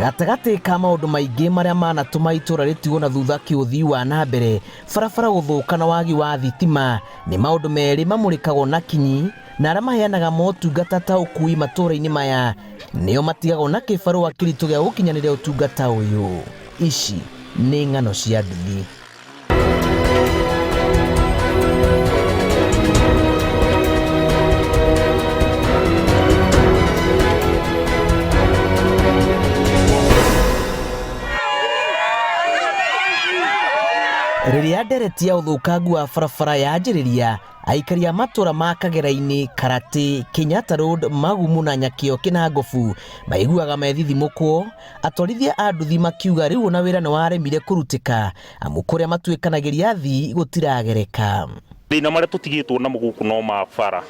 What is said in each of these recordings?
Gatagatĩ ka maũndũ maingĩ marĩa manatũma itũra rĩtigwo na thutha kĩũthii wa na mbere, barabara gũthũka na wagi wa thitima nĩ maũndũ merĩ mamũrĩkagwo na kinyi na arĩa maheanaga motungata ta ũkui matũra-inĩ maya nĩo matigagwo na kĩbarũa kĩritũ gĩa gũkinyanĩria ũtungata ũyũ. Ici nĩ ng'ano cia nduthi. Rĩrĩa ndereti ya ũthũkangu wa barabara yanjĩrĩria, aikari a matũra ma Kagera-inĩ, Karatĩ, Kenyatta Road, Magumu na Nyakĩo Kĩnangobu maiguaga methithimũkwo, atwarithia a nduthi makiuga rĩu ona wĩra nĩwaremire kũrutĩka amu kũrĩa matuĩkanagĩria athii gũtiragereka. Thĩna marĩa tũtigĩtwo namo gũkũ no ma bara,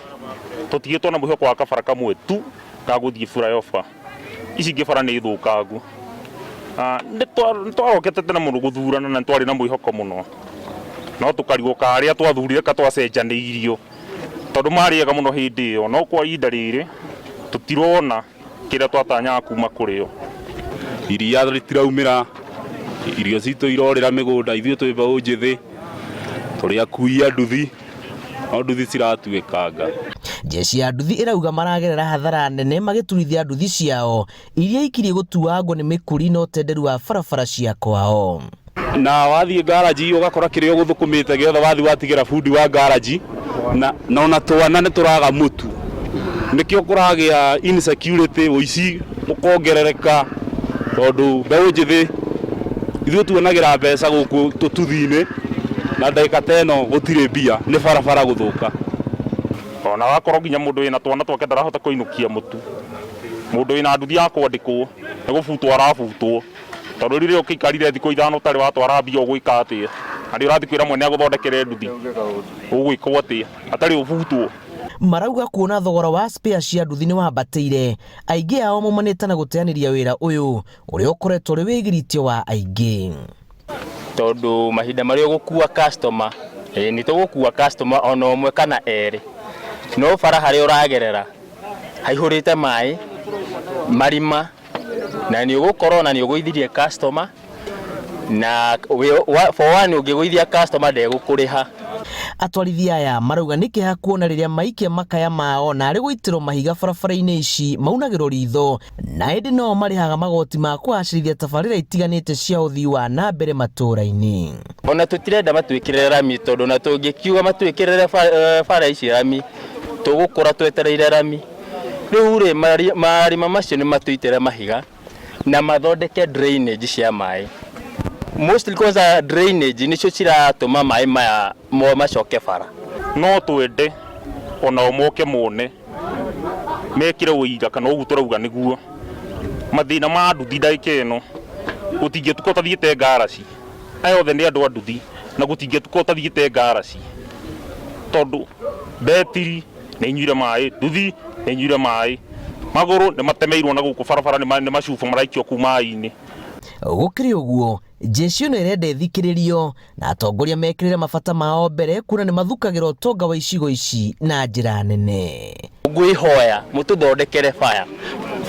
tũtigĩtwo na mwĩhoko wa kabara kamwe tu ga gũthiĩ flyover, ici ingĩ bara nĩ thũkangu. Nĩ twarokete tene mũno gũthurana na nĩ twarĩ na mwĩhoko mũno, no tũkarigwo ka arĩa twathurire ka twacenjanĩirio, tondũ marĩ ega mũno hĩndĩ ĩyo, no kwa ihinda rĩrĩ tũtirona kĩrĩa twatanyaga kuma kũrĩ o. Iria rĩtiraumĩra, irio citũ irorĩra mĩgũnda, ithuĩ twĩ mbeũ njĩthĩ, tũrĩ akui a nduthi, no nduthi ciratuĩkanga. Jeshi ya nduthi ĩrauga maragerera hathara nene magĩturithia nduthi ciao iria ikirie gũtuangwo nĩ mĩkuri na ũtenderu wa barabara cia kwao. Na wathiĩ ngaraji ũgakora kĩrĩa ũgũthũkũmĩte gĩothe wathiĩ watigĩra bundi wa ngaraji na na ona twana nĩ tũraga mũtu nĩkĩo kũragĩa insecurity ũici ũkongerereka tondũ mbeũ njĩthĩ ithuĩ tuonagĩra mbeca gũkũ tũtuthi-inĩ na ndagĩka ta ĩno gũtirĩ mbia nĩ barabara gũthũka. Ona wakorwo nginya mũndũ wĩna twana twake ndarahota kũinũkia mũtu, mũndũ wĩna nduthi ya kwandĩkwo nĩ gũbutwo arabutwo. Tondũ rĩrĩa ũkĩikarire thikũ ithano ũtarĩ watwara mbia ũgwĩka atĩa? Na nĩ ũrathiĩ kwĩra mwene agũthondekere nduthi, ũgwĩkwo atĩa hatarĩ ũbutwo? Marauga kuona thogora wa spare cia nduthi nĩ wambatĩire, aingĩ ao maumanĩte na gũteanĩria wĩra ũyũ ũrĩa ũkoretwo ũrĩ wĩgiritio wa aingĩ. Tondũ mahinda marĩa ũgũkua customer, ĩĩ nĩ tũgũkua customer ona ũmwe kana erĩ, no bara harĩa ũragerera haihũrĩte maĩ, marima, na nĩ ũgũkorwo na nĩ ũgũithirie customer na for one ũngĩgũithia customer ndegũkũrĩha. Atwarithia aya marauga nĩ kĩeha kuona rĩrĩa maikia makaya mao narĩ gũitĩrwo mahiga barabara-inĩ ici maunagĩrwo ritho na ĩndĩ no marĩhaga magoti ma kũgacĩrithia tabarĩra itiganĩte cia ũthii wa na mbere matũra-inĩ. Ona tũtirenda matwĩkĩrĩre rami tondũ ona tũngĩkiuga matwĩkĩrĩre bara ici rami tũgũkũra twetereire rami. Rĩu rĩ, marima macio nĩ matũitĩre mahiga na mathondeke drainage cia maĩ. Mostly kwanza drainage nĩcio ciratũma maĩ maya macoke bara. No twende onao moke mone mekĩre ũira kana ũguo tũrauga nĩguo. Mathĩna ma nduthi ndagĩka ĩno gũtingĩtuka ũtathiĩte ngaraci. Aya othe nĩ andũ a nduthi na gũtingĩtuka ũtathiĩte ngaraci tondũ betiri nĩ inyuire maĩ, nduthi nĩ inyuire maĩ, magũrũ nĩ matemeirwo na gũkũ barabara nĩ macuba maraikio kũu maĩ-inĩ. Gũkĩrĩ ũguo, jeshi ĩno ĩrenda ĩthikĩrĩrio na atongoria mekĩrĩre mabata mao mbere kuona nĩ mathukagĩra ũtonga wa icigo ici na njĩra nene. Ngwĩhoya mũtũthondekere baya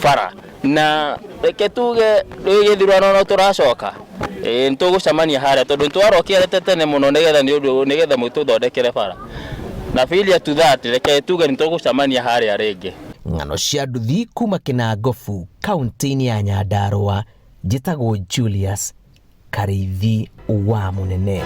bara na reke tuge rĩu gĩthurano no tũracoka ĩĩ nĩ tũgũcemania harĩa tondũ nĩ twarokete tene mũno nĩgetha nĩ ũndũ nĩgetha mũtũthondekere bara na failure to that reke tuge nĩ tũgũcemania harĩa rĩngĩ. Ng'ano cia nduthi kuma Kĩnangobu, kaũntĩ-inĩ ya Nyandarũa, njĩtagwo Julius Karĩithi wa Mũnene.